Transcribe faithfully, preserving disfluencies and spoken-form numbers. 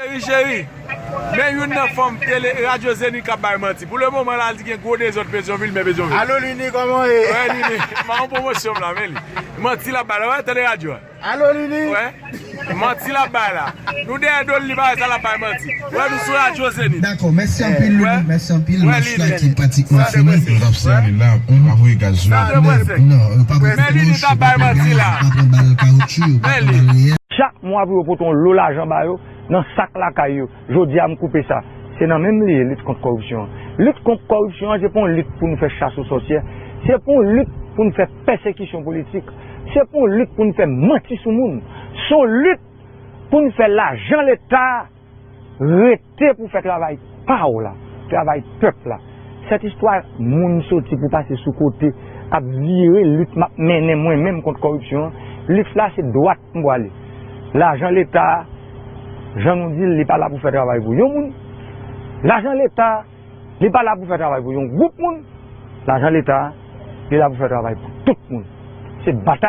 Cheri, cheri, men youn nan fanm tele radyo Zenith k ap bay manti. Pou le moman la, li gen gwo dezòd Petyonvil, men Petyonvil. Alo, Lini, kòman w ye? Wè, Lini, m a yon pwomosyon m la, men li. Manti l ap bay la, wè, tande radyo a. Alo, Lini. Wè, manti l ap bay la. Nou dèyè do l, li bay sa, l ap bay manti. Wè, nou sou radyo Zenith. Dakò, mèsi anpil, Lini, mèsi anpil. Match la ki pratikman fini. Yo t ap sèvi la, m pa voye gaz yo. Non, yo pa pran gaz, yo pa pran bal kawoutchou, yo pa pran bal reyèl. Chak mwa pou yo pote yon lo lajan ba yo nan sak lakay yo. Jodi a, m koupe sa. Se nan menm li ye, lit kont kòripsyon an. Lit kont kòripsyon an, se pa yon lit pou nou fè chas o sòsyè. Se pa yon lit pou nou fè pèsekisyon politik. Se pa yon lit pou nou fè manti sou moun. Se yon lit pou nou fè lajan Leta rete pou fè travay pa w la, travay pèp la. Sèt istwa moun soti pou pase sou kote ap vire lit m ap mennen mwen menm kont kòripsyon an. Lit la se dwat m pwale. Lajan Leta a, jan nou di l, li pa la pou fè travay pou yon moun. Lajan Leta a, li pa la pou fè travay pou yon gwoup moun. Lajan Leta a, li la pou fè travay pou tout moun. Se batay